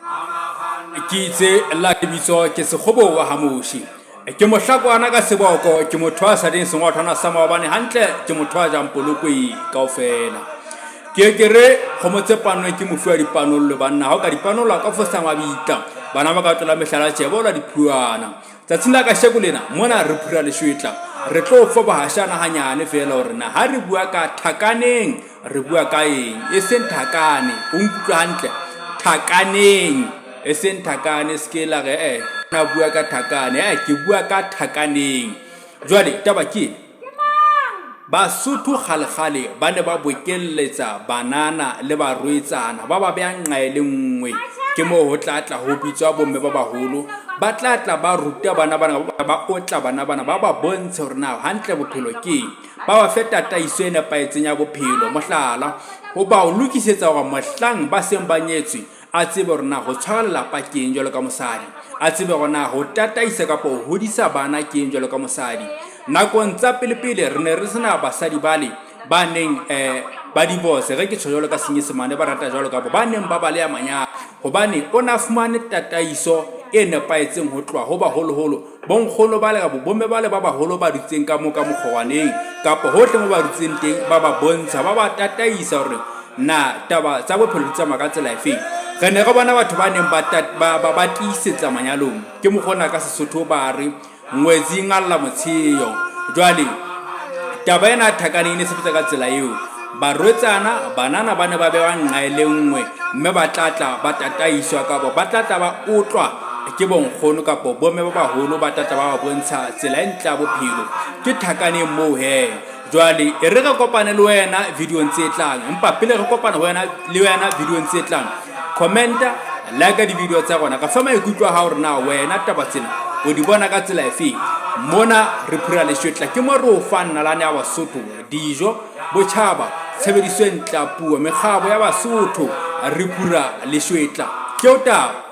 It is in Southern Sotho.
Ke itse la lebitso ke Sekgobo wa Hamoshi. Ke mohlakwana ka seboko, ke motho a sa ding sengwathwana sa maobane hantle, ke motho a jang polokwe kaofela. Ke ke re kgomo tse pannweng ke mofu wa dipanollo banna, ha o ka dipanolla o ka fosa mabitla, bana ba ka tlola mehlala tjebola diphuana. Tsatsing la kasheko lena mona re phura leshwetla, re tlo fa bohashana hanyane feela hore na ha re bua ka thakaneng re bua ka eng, e seng thakane, o nkutlwa hantle, thakaneng, e seng thakane, se ke la re eh na bua ka thakane, eh ke bua ka thakaneng. Jwale taba ke ena. Basotho kgalekgale ba ne ba bokelletsa banana le barwetsana ba ba beha nqa e le nngwe. Ke moo ho tla tla ho bitswa bomme ba baholo ba tla tla ba ruta bana bana, ba otla bana bana, ba ba bontshe hore na hantle bophelo ke eng. Ba ba fe tataiso e nepahetseng ya bophelo. Mohlala, ho ba o lokisetsa hore mohlang ba seng ba nyetswe a tsebe hore na ho tshwara lelapa ke eng jwalo ka mosadi, a tsebe hore na ho tataisa kapa ho hodisa bana ke eng jwalo ka mosadi. Nakong tsa pelepele re ne re sena basadi bale ba neng um ba divorce, ge ke tjho jwalo ka Senyesemane ba rata jwalo kapa ba neng ba baleha manyalo, hobane o ne a fumane tataiso e nepahetseng ho tloha ho baholoholo. Bonkgono bale kapa bomme bale ba baholo ba dutseng ka moo ka mokgorwaneng kapa hohle mo ba dutseng teng, ba ba bontsha, ba ba tataisa hore na taba tsa bophelo di tsamaya ka tsela efeng. Re ne re bona batho ba neng ba ba, ba, ba tiisetsa manyalong. Ke mokgwa ona ka Sesotho ba re ngwetsi e ngalla motsheo. Jwale taba ena ya thakaneng e ne sebetsa ka tsela eo. Barwetsana, banana ba ne ba bewa nqa e le nngwe mme ba tla tla ba tataiswa kapa ba tla tla ba otlwa ke bonkgono kapa bomme ba baholo ba tla tla ba ba bontsha tsela e ntle ya bophelo. Ke thakaneng moo he. Jwale e re re kopane le wena videong tse tlang. Empa pele re kopana ho wena le wena videong tse tlang, commenta, like di-video tsa rona, re fe maikutlo a hao hore na wena taba tsena o di bona ka tsela efeng. Mona re phura leshwetla ke mo re o fang nalane ya Basotho, dijo, botjhaba, tshebediso e ntle ya puo, mekgabo ya Basotho, re phura leshwetla. Ke o taba.